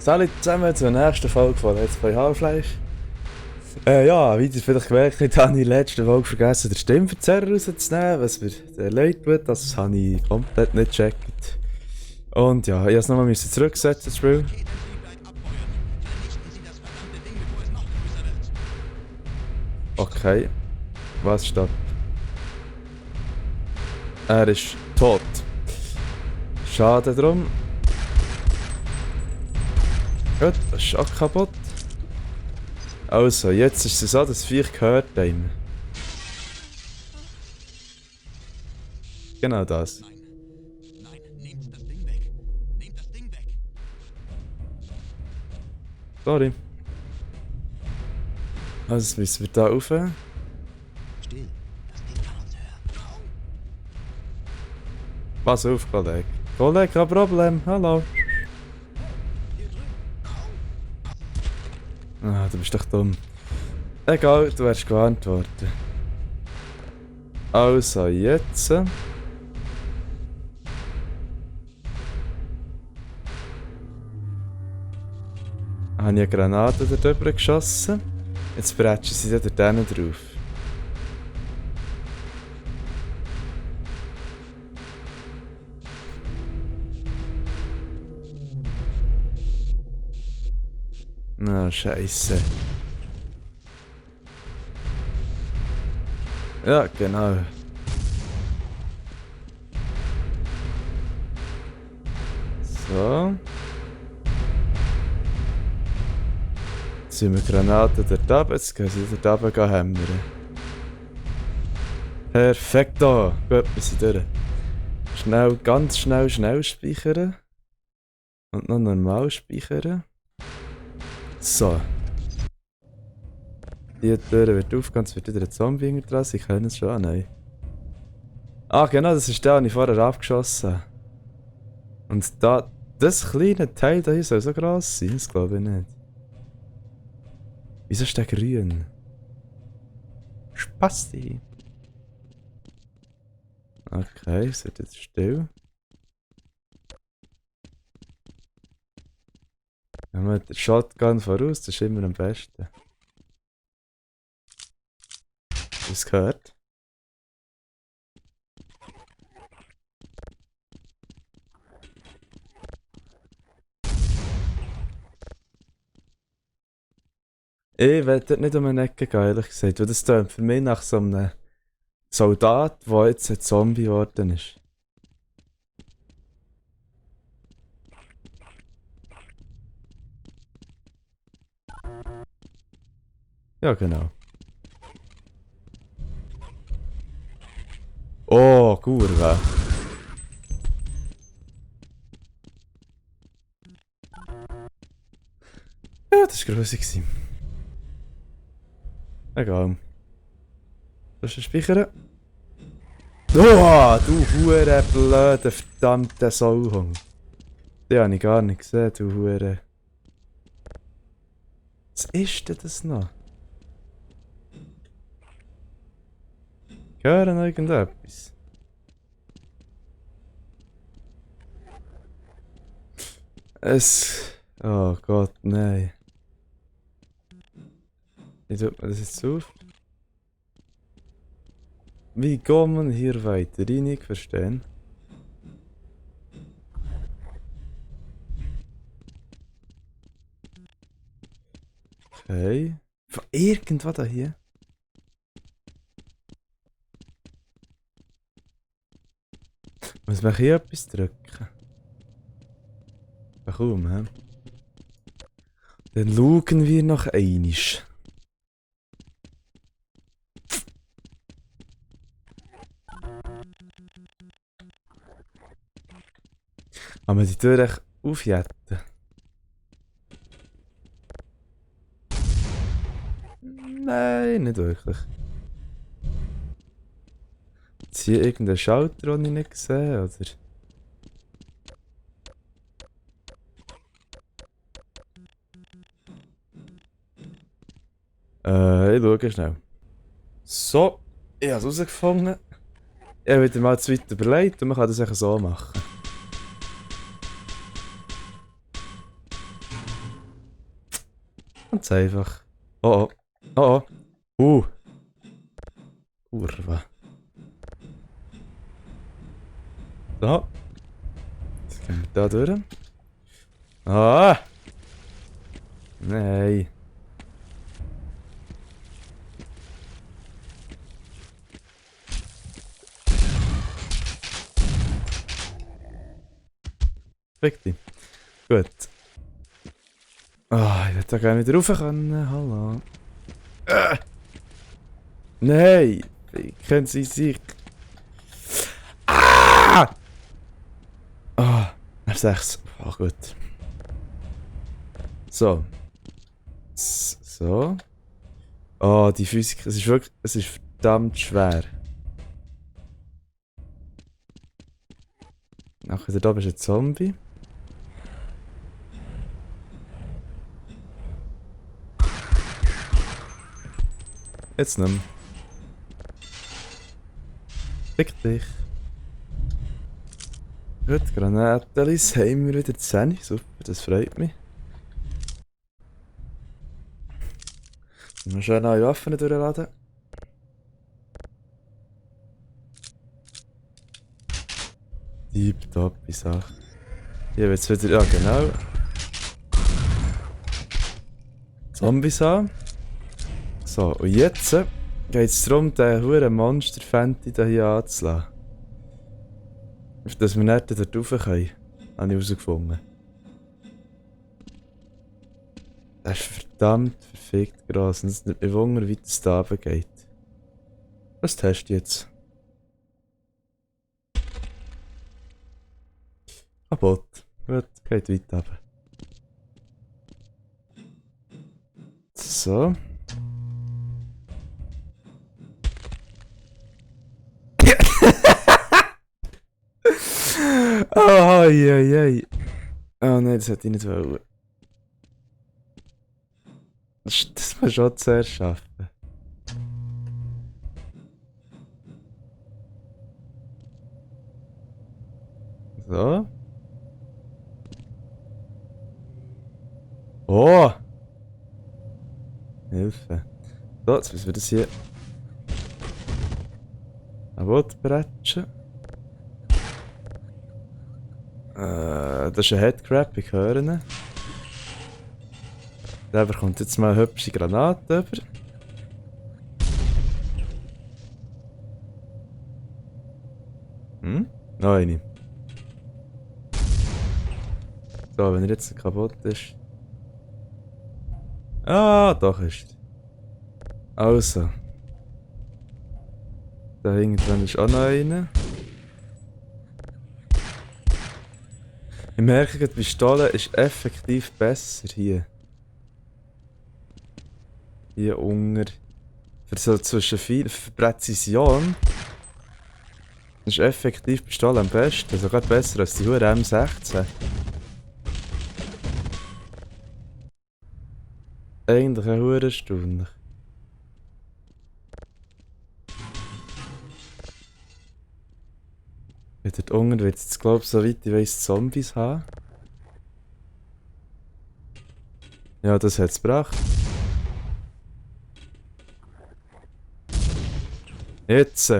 Salut zusammen zur nächsten Folge von Let's Play Half-Life. Ja, wie ihr vielleicht gemerkt habt, habe ich in der letzten Folge vergessen, den Stimmverzerrer rauszunehmen, was mir leid tut. Das habe ich komplett nicht gecheckt. Und ja, ich musste es nochmal zurücksetzen, das Spiel. Okay. Was steht? Er ist tot. Schade drum. Gut, das ist auch kaputt. Also, jetzt ist es so, dass Viech gehört haben. Genau das. Nein, nehmt das Ding weg. Nehmt das Ding weg. Sorry. Also, jetzt müssen wir da rauf. Still, das Ding kann uns hören. Pass auf, Kollege. Kollege, kein Problem. Hallo. Ah, du bist doch dumm. Egal, du wärst gewarnt worden. Also, jetzt. Habe ich eine Granate da drüber geschossen. Jetzt bretschen sie da dort drauf. Na, Scheiße. Ja, genau. So. Jetzt sind wir Granaten dort runter, jetzt gehen sie dort runter hämmern. Perfekto! Gut, wir sind durch. Schnell, ganz schnell speichern. Und noch normal speichern. So. Die Tür wird aufgehen, es wird wieder ein Zombie hinter dran. Sie können es schon, nein. Ah genau, das ist der, den ich vorher abgeschossen habe. Und da, das kleine Teil da hier soll so gross sein, das glaube ich nicht. Wieso ist der grün? Spasti. Okay, es wird jetzt still. Wenn wir den Shotgun voraus, das ist immer am besten. Was gehört? Ich will dort nicht um eine Ecke gehen, ehrlich gesagt. Weil das tönt für mich nach so einem Soldat, der jetzt ein Zombie geworden ist. Ja, genau. Oh, Kurve. Ja, das war grusig. Egal. Sollst du speichern? Oh, du hure blöde, verdammte Sauhung. Die habe ich gar nicht gesehen, du hure. Was ist denn das noch? Hören irgendetwas? Oh Gott, nein. Wie tut man das jetzt auf? Wie geht man hier weiter? Ich nicht verstehen. Okay. Von irgendwo da hier? Muss man hier etwas drücken? Warum, hä? Dann schauen wir noch einisch. Kann man die Tür echt aufjetten? Nein, nicht wirklich. Ist hier irgendein Schalter, den ich nicht sehe, oder? Ich schaue schnell. So, ich habe es herausgefunden. Ich habe wieder mal zu weit überlegt und man kann das einfach so machen. Ganz einfach. Oh oh. Oh oh. Kurva. So. Jetzt gehen wir da durch. Ah! Nein. Fick dich. Gut. Ah, ich hätte da gerne wieder rauf können. Hallo. Nein! Wie können sie sich. Ah! Ah, R6. Ah, gut. So. So. Oh, die Physik. Es ist wirklich. Es ist verdammt schwer. Nachher da bist du ein Zombie. Jetzt nicht mehr. Fick dich. Gut, Granatelis haben wir wieder 10. Super, das freut mich. Mal schön neue Waffen durchladen. Tipptoppi Sache. Hier wird's wieder. Ja, genau. Zombies an. So, und jetzt geht es darum, den huren Monster-Fenty hier anzulassen. Dass wir nicht dort rauf können. Habe ich herausgefunden. Das ist verdammt verfickt gross. Und es nimmt mich Wunder, wie es da runter geht. Was test du jetzt? Kaputt. Gut, geht weiter runter. So. Oh, ei. Oh nein, das hätte ich nicht wollen. Das muss man schon zuerst schaffen. So. Oh! Hilfe. So, jetzt müssen wir das hier. Bretschen. Das ist ein Headcrab, ich höre ihn. Der bekommt jetzt mal eine hübsche Granate über. Noch eine. So, wenn er jetzt kaputt ist. Ah, doch ist er. Also. Da hinten ist auch noch einer. Ich merke, die Pistole ist effektiv besser hier. Hier unten. Für so zwischen viel für Präzision ist effektiv die Pistole am besten. Sogar besser als die hure M16. Eigentlich eine hure Stunde. Dort unten wird es, glaube ich, soweit ich weiss, Zombies haben. Ja, das hat es gebracht. Jetzt!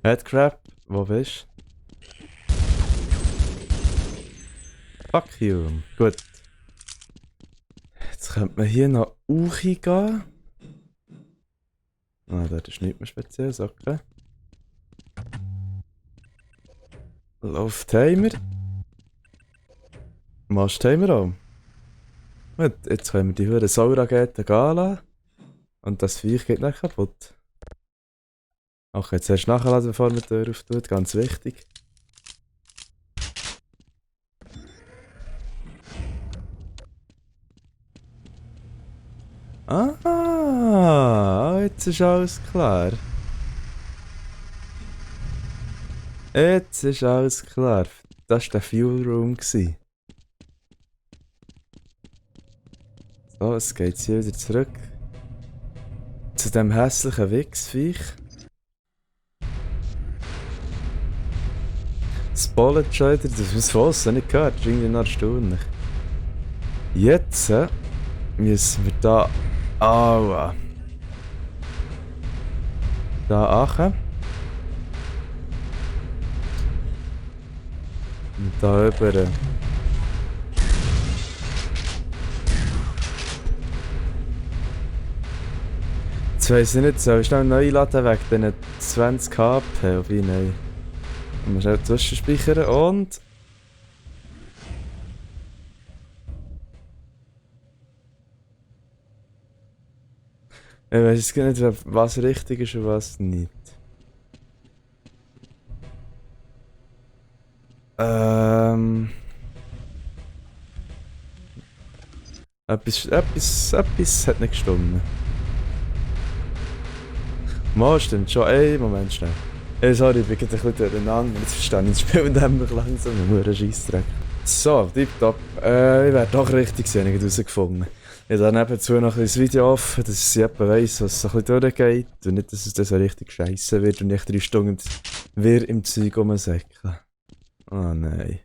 Headcrab, wo bist du? Fuck you. Gut. Jetzt könnte man hier noch hochgehen. Ah, dort ist nichts mehr Spezielles, okay. Lauf-Timer. Machst Timer auch. Gut, jetzt können wir die hure Saurageten gehen lassen. Und das Viech geht nicht kaputt. Okay, jetzt erst nachladen, bevor man die Tür auftut, ganz wichtig. Ah, jetzt ist alles klar. Jetzt ist alles klar. Das war der Fuel Room. So, es geht hier wieder zurück. Zu dem hässlichen Wichsviech. Das Bullet schon wieder, das ist was nicht gehört, das ist irgendwie noch erstaunlich. Jetzt müssen wir da... Aua. Da achen. Und da rüber. Jetzt weiss ich nicht, soll ich schnell neu laden wegen diesen 20 HP? Wobei, nein. Wir müssen schnell zwischenspeichern und... Ich weiss jetzt nicht, was richtig ist und was nicht. Etwas hat nicht gestimmt. Mal stimmt schon. Ey, Moment schnell. Ey, sorry, ich bin gerade ein bisschen durcheinander. Jetzt verstehe ich das Spiel nämlich langsam. Nur ein Scheissdreck. So, tipptopp. Ich werde doch richtig sein, ich habe herausgefunden. Ich habe nebenzu noch ein Video offen, dass ich etwa weiss, was so ein bisschen durchgeht. Und nicht, dass es dann so richtig scheisse wird und ich 3 Stunden wir im Zeug rumsäckeln. Oh nein.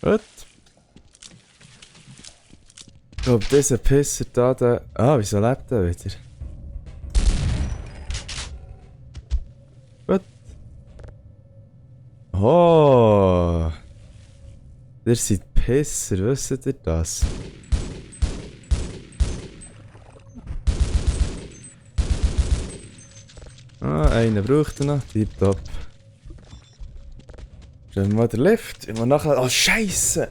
Gut. Ich glaube, dieser Pisser da, der... Ah, wieso lebt er wieder? Gut. Oh. Ihr seid Pisser, wisst ihr das? Ah, einen braucht er noch. Tipptopp. Stellen wir mal den Lift. Ich muss nachher... Oh, Scheiße!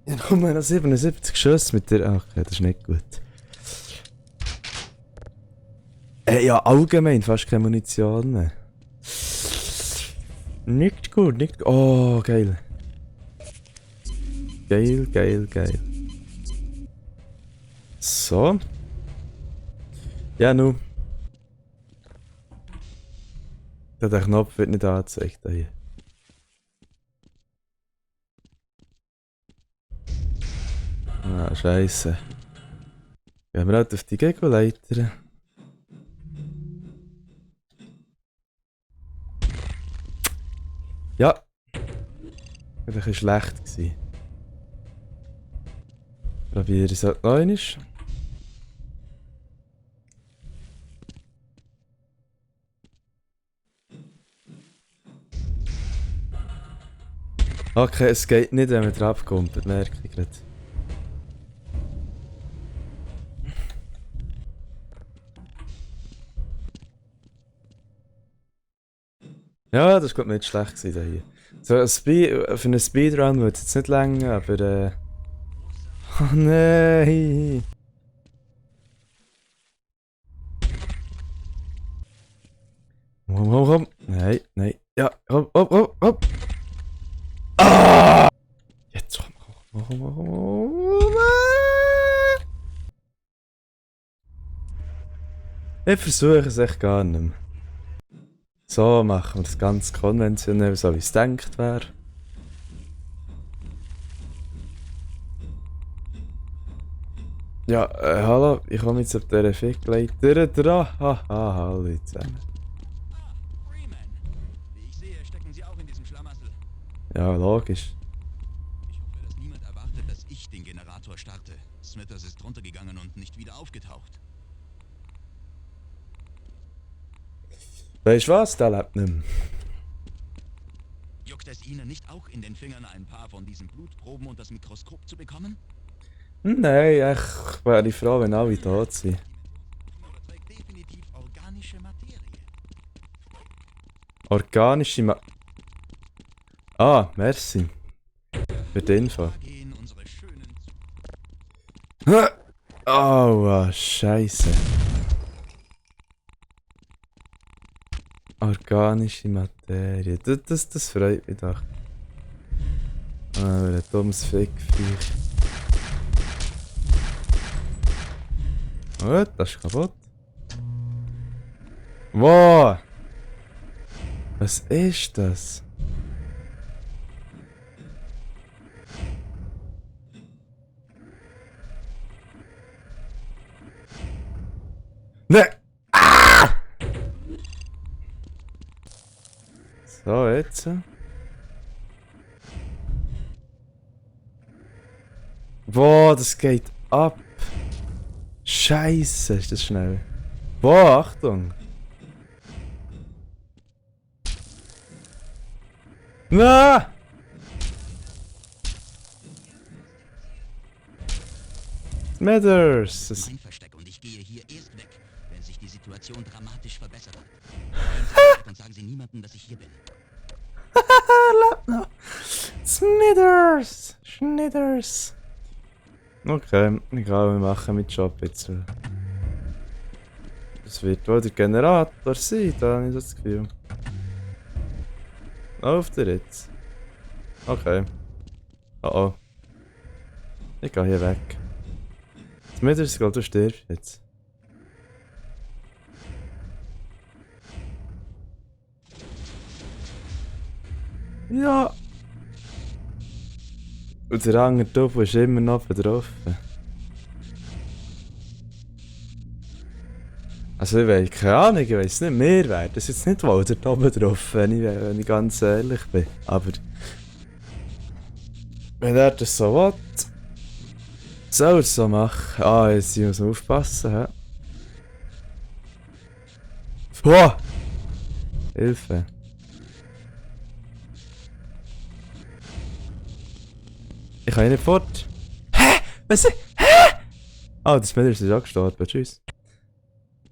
Ich habe noch 77 Schüsse mit der... Ach, okay, das ist nicht gut. Ja, allgemein fast keine Munition mehr. Nicht gut, nicht gut. Oh, geil. Geil, geil, geil. So. Ja, nu. Der Knopf wird nicht angezeigt hier. Ah, Scheiße. Gehen wir halt auf die Gegenleiter. Ja. Das war ein bisschen schlecht gewesen. Probiere ich es halt noch einmal. Okay, es geht nicht, wenn man drauf kommt, das merke ich gerade. Ja, das war nicht schlecht gewesen hier. So, für einen Speedrun wird es jetzt nicht länger, aber Oh nein! Komm. Nein, nein. Ja, komm. Ah! Jetzt komm. Ich versuche es echt gar nicht mehr. So machen wir das ganz konventionell, so wie es denkt wäre. Ja, hallo, ich komme jetzt auf dieser Fickleiter dran. Haha, hallo zusammen. Freeman. Wie ich sehe, stecken Sie auch in diesem Schlamassel. Ja, logisch. Ich hoffe, dass niemand erwartet, dass ich den Generator starte. Smithers ist runtergegangen und nicht wieder aufgetaucht. Weißt du was? Der lebt nicht mehr. Juckt es Ihnen nicht auch in den Fingern, ein paar von diesen Blutproben und das Mikroskop zu bekommen? Nein, ich wäre froh, wenn alle tot sind. Oder trägt definitiv organische Materie? Organische Ah, merci. Für die Info. Gehen unsere schönen Oh, Scheiße. Organische Materie. Das freut mich doch. Ah, ein dummes Fickviech. Gut, das ist kaputt. Wow! Was ist das? Ne! Ah! So, jetzt. Boah, das geht ab. Scheiße, ist das schnell. Boah, Achtung. Na! Smithers! Mein Versteck und ich gehe hier erst weg, wenn sich die Situation dramatisch verbessert hat. Gehen Sie weg und sagen Sie niemandem, dass ich hier bin. Smithers! Smithers! Okay, egal, wir machen mit Job jetzt. Das wird wohl der Generator sein, da habe ich das Gefühl. Läuft er jetzt? Okay. Oh oh. Ich gehe hier weg. Smithers, ich glaube, du stirbst jetzt. Ja! Und der andere Doppel ist immer noch betroffen. Also ich weiß keine Ahnung, ich weiß nicht, mehr wäre das jetzt nicht wohl der Doppel betroffen, wenn ich ganz ehrlich bin. Aber wenn er das so will, soll er es so machen. Ah, jetzt muss ich aufpassen, hä? Boah! Hilfe! Ich kann nicht fort. Hä? Was? Hä? Ah, das Mädel ist auch gestorben. Tschüss.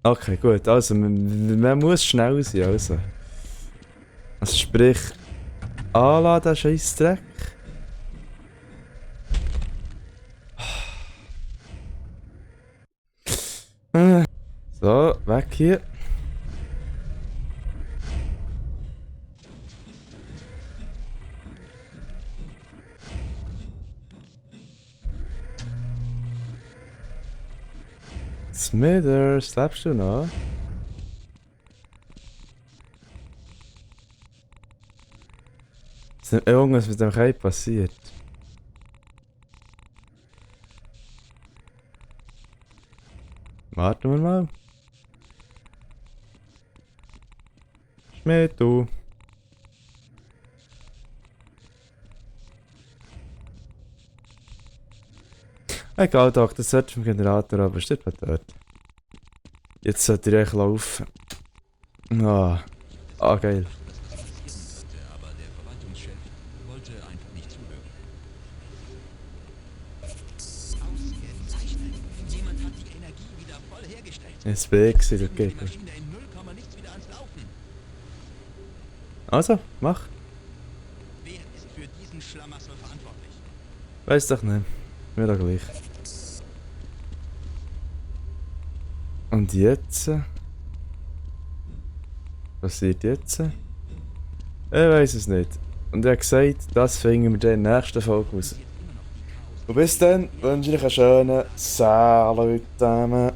Okay, gut. Also, man muss schnell sein. Also sprich, anladen, den scheiß Dreck. So, weg hier. Smithers, lebst du noch? Ist irgendwas mit dem Kai passiert? Warten wir mal. Schmidt, du. Egal, Doc, das sollte vom Generator, aber steht mal dort. Jetzt sollte ich echt laufen. Ah, geil. Aber der Verwaltungschef wollte einfach nicht zuhören. Ausgezeichnet. Jemand hat die Energie wieder voll hergestellt. Jetzt bin ich gewesen, Die okay. Maschine in 0, nichts wieder ans Laufen. Also, mach. Wer ist für diesen Schlamassel verantwortlich? Weiß doch nicht. Mir doch gleich. Und jetzt? Was passiert jetzt? Ich weiß es nicht. Und er hat gesagt, das finden wir dann in der nächsten Folge raus. Und bis dann wünsche ich euch einen schönen Salut zusammen.